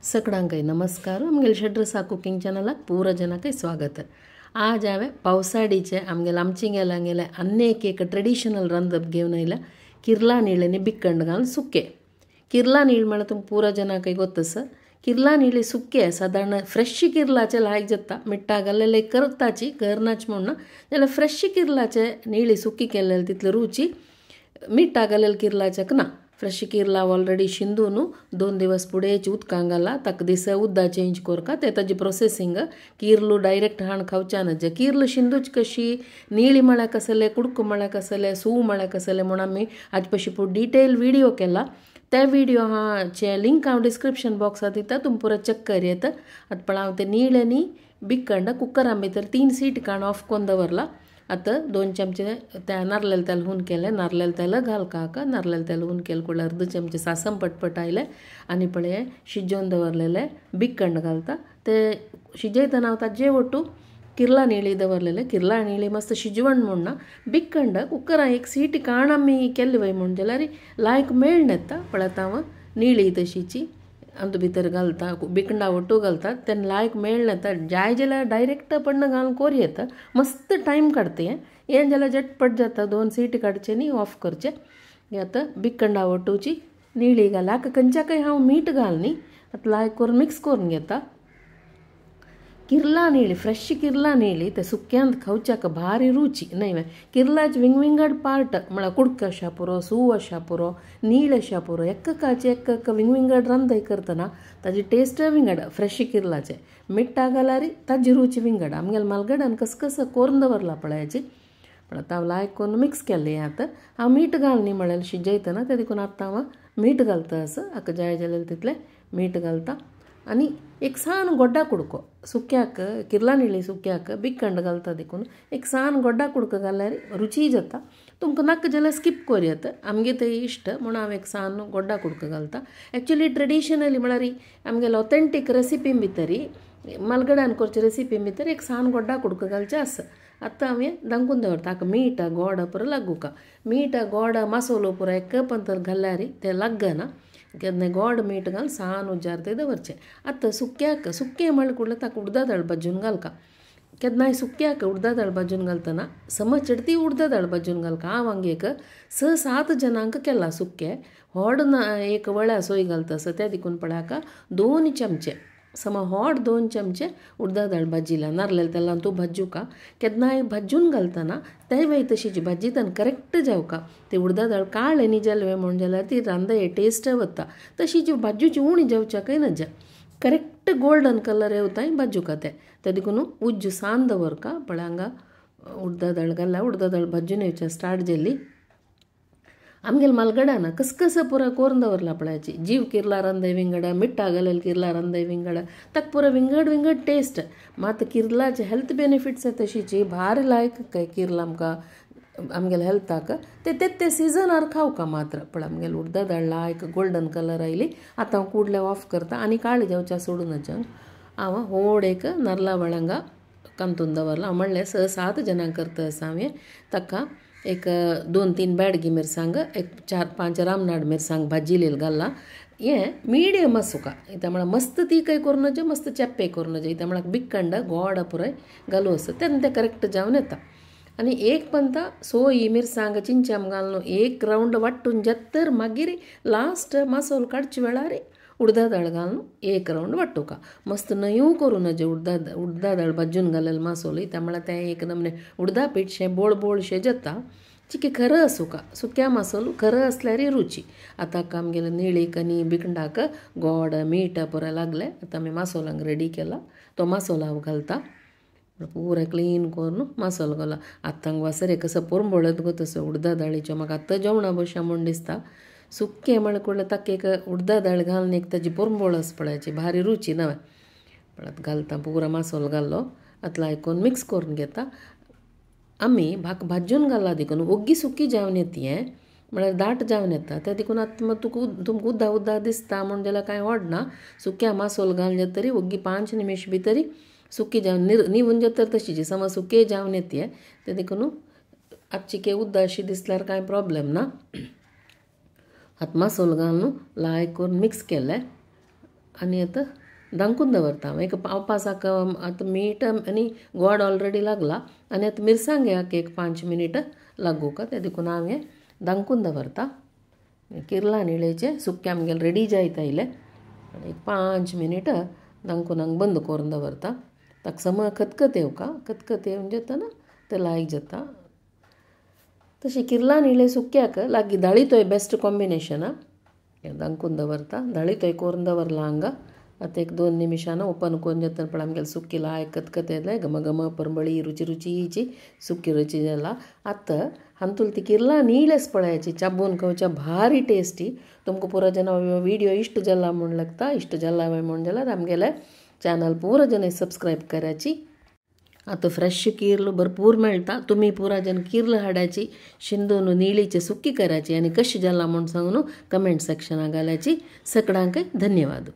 सगळ्यांक नमस्कार। आमगेले षड्रसा कुकिंग चॅनलाक पूरा जनाक स्वागत। आज हांवें पावसाडीचे आमगेले आमचिंगेले आमगेले अनेक एक ट्रेडिशनल रांदप घेवन आयला किर्ला नीळ आनी बिकंड घालून सुके। किर्ला नीळ म्हळ्यार तुमकां पूरा जनाक गोत्त आसा। किर्ला नीळ सुके सादारण फ्रेश किर्लाचे लायक जाता, मिट्टा घाल्लेले करताची करनाच म्हूण ना, जाल्यार फ्रेश किर्लाचे निळी सुकी केल्ले तितले रुची मिट्टा घाल्लेले किर्लाच्याक ना। फ्रेश किर्ला ऑलरेडी शिंदून 2 दिवस पुढेच उदकां घाला, ताका दिसा उदका चेंज करका ते ताजी प्रोसेसिंग। किर्लू डायरेक्ट हाण खावच्या नजे, किर्ल शिंदूच कशी निळी म्हळ्याक आसले, कुडको म्हळ्याक आसले, सूव म्हळ्याक आसले म्हूण आमी आज पशी पूण डिटेल व्हिडिओ केला। त्या व्हिडिओ हाचे लिंक हांव डिस्क्रिप्शन बॉक्सात दिता, तुमी पुरो चेक कर येता। आतां पण हांव ते निळे न्ही बिकंड कुकरा भितर 3 सीट काण ऑफ करून दवरला। आतां 2 चमचे त्या नारलेल तेल हून केलें, नारलेल तेल घाल काका, नारलेल तेल हून केलें कुडले अर्द चमचे सासम पटपट आयलें आनी पळय शिजोवन दवरलेलें बिकंड घालता। ते शिजयतना हांव ताजे वटू किर्ला निळी दवरलेले, किर्ला निळी मस्त शिजवण म्हूण ना, बिकंड कुकरा 1 सीट काण आमी केल्ली वय म्हूण जाल्यार लायक मेळण येता। पळयता हांव निळी तशीची आमकां भितर घालता, बिकंडा वटू घालता तेन्ना लायक मेळण येता। जाय जाल्यार डायरेक्ट पण्ण घालून कोरी येता, मस्त टायम काडटा हें, हें जाल्यार झटपट जाता। 2 सीट काडचे न्ही ऑफ करचे। हें आतां बिकंडा वटूची निळी घाला, खंयच्याकय हांव मीठ घाल न्ही, आतां लायक करून मिक्स करून घेता। किर्ला निळी फ्रेश किर्ला निळी ते सुक्यांत खावच्याक भारी रुची न्हय। किर्लाचे विंगविंगड पार्ट म्हळ्यार कुडको अशा पुरो, सूव अशा पुरो, नीळ अशा पुरो, एककाचे एक विंगविंगड रांदय करतना ताजी टेस्ट विंगड। फ्रेश किर्लाचे मिट्टा घाल्यार ताजी रुची विंगड। आमगेले मालगडान कसकस कोरून दवरला पळयाची, पण आतां हांव लायक करून मिक्स केल्लें। आतां हांव मीठ घाल न्ही म्हळ्यार शिजयतना ते देखून आतां हांव मीठ घालता आसा, हाका जाय जाल्यार तितलें मीठ घालता। आनी एक सान गोड्डा कुडको सुक्याक किर्ला निळी सुक्याक बिकंड घालता देखून एक सान गोड्डा कुडको घाल्यार रुची जाता। तुमकां नाका जाल्यार स्कीप करूं येता, आमगे ते इश्ट म्हूण हांव एक सान गोड्डा कुडको घालता। एक्चुअली ट्रेडिशनली म्हळ्यार आमगेले ऑथेंटीक रेसिपी भितर मालगडान करचे रेसिपी भितर एक सान गोड्डा कुडको घालचें आसा। आतां हांवें दांकून दवरता, हाका मीठ गोड पुरो लागूका, मीठ गोड मसालो पुरो एक पंतर घाल्यार तें लागना, केन्ना गोड मीठ घाल सान उजार ते दवरचें। आतां सुक्याक सुकें म्हळ्यार कुडलें ताका उडदा दाळ भाजून घालका, केन्नाय सुक्याक उडदा दाळ भाजून घालतना समज चडती उडदा दाळ भाजून घालका। हांव हांगा एक 6-7 जणांक केला सुकें, व्हड ना एक वळ्या सोय घालता आसा त्या देखून पळय 2 चमचे समा हॉट 2 चमचे उडदा दाळ भाजिला नारलेल तेलान तूं भाजूका। केन्नाय भाजून घालतना तेय वय तशीची भाजीतान करेक्ट जावका, ती उडदा दाळ काळे न्ही जाले म्हूण जाल्यार ती रांदय टेस्ट वता, तशीची भाजूची उणी जावच्याकय नजा, करेक्ट गोल्डन कलर येवताय भाजूका ते ते देखून उज्ज सान दवरका। पळय हांगा उडदा दाळ घाल्या, उडदा दाळ भाजून येवच्या स्टार्ट जाली। आमगेले मालगडान कसकस पुरो कोरून दवरला पळयाची, जीव किर्ला रांदय विंगड, मिट्टा घालेल किर्ला रांदय विंगड, ताका पुरो विंगड विंगड टेस्ट। मात किर्लाचे हेल्थ बेनिफिट्स तशीची भारी लायक काय किर्ला आमकां आमगेले हेल्थाक ते ते सिजनार खावका मात्र। पण आमगेले उडदा दाळ लायक गोल्डन कलर आयली। आतां हांव कुडले ऑफ करता आनी काळी जावच्या सोडून हांव व्हड एक नारला वळंगा कांतून दवरला। हांव म्हणलें 6-7 जणांक करता आसा हांवें, ताका एक 2-3 बेडगी मिरसांग, एक 4-5 रामनाड मिरसांग भाजिलेल घालला। हें मिडियम आसूका, इत्या म्हळ्यार मस्त तीखय करूं नजे, मस्त चेप्पे करूं नजे, इत्या म्हळ्यार बिकंड गोड पुराय घालूं आसा तेन्ना तें करेक्ट जावन येता। आनी एक पंता सोय मिरसांग चिंचाम घालून 1 रावंड वांटून जाता तर मागीर लास्ट मसालो काडचे वेळार उडदा दाळ घालून 1 रावंड वांटूका। मस्त न्हंयू करूं नजे उडदा दाळ भाजून घालेले मसालो, इत्या म्हळ्यार तें एक नमने उडदा पीठ शें बोळ बोळशें जाता, चिके खरो आसूका सुक्या मसालो खरो आसल्यार रुची। आतां आमगेले निळीक आनी बिकंडाक गोड मीठ पुरो लागलें। आतां आमी मसालोंक रेडी केला, तो मसालो हांव घालता पुरो क्लीन करून मसालो घाला। आतां वासरे कसो पोरंबोळत गो तसो उडदा दाळीच्यो म्हाका आतां जेवणा बशा म्हूण दिसता। सुकें म्हळ्यार कुडलें ताका एक उडदा दाळ घालून एक ताजी पोरंबोळ आसा पळयाची भारी रुची नवें पळत घालता। पुरो मसालो घाल्लो आतां लायकून मिक्स करून घेता। आमी भाक भाजून घाला देखून ओग्गी सुकी जावन येता, हें म्हळ्यार दाट जावन येता ते देखून आतां तुका तुमकां उद्दा उद्दा दिसता म्हूण जाल्यार कांय व्हडना। सुक्या मसालो घालून जाता तरी ओग्गी 5 निमिश भितरी सुकी जावन निवून जाता तशीची समज सुके जावन येता ते देखून आतां चिके उद्दा अशी दिसल्यार कांय प्रोब्लेम ना। आतां मसालो घालून लायक करून मिक्स केलें। आनी आतां धांकून दवरता हांव एक पावपासाक. आतां मीठ आनी गोड ऑलरेडी लागला आनी आतां मिरसांग्याक एक 5 मिनट लागूका, ते देखून हांव हें धांकून दवरता. किर्ला निळेचें सुकें आमगेलें रेडी जायत आयलें. एक 5 मिनट धांकून हांगा बंद करून दवरता. ताका सम खतखत येवका, खतखत येवन जातना तें लायक जाता. तशें किर्ला निळे सुक्याक लागीं दाळीतोय बेस्ट कॉम्बिनेशन. धांकून दवरता, दाळीतोय करून दवरला हांगा. आतां एक 2 निमिशान ओपन करून जातना पळय आमगेलें सुकी लायक खतखत येतलें, घम घम परमळी रुची रुचीची सुकी रुची जाला. आतां हातूंत ती किर्ला निळेच पळयाची चाबून खावच्या भारी टेस्टी. तुमकां पुरो जेन्ना व्हिडियो इश्ट जाला म्हूण लागता, इश्ट जाला म्हूण जाल्यार आमगेलें चॅनल पुरो जन सबस्क्रायब करायची. आतां फ्रेश किर्ल भरपूर मेळटा, तुमी पुरा जन किर्ल हाडाची, शिंदून निळीची सुकी करायची आनी कशी जाला म्हूण सांगून कमेंट सेक्शनाक घालायची. सगळ्यांक धन्यवाद.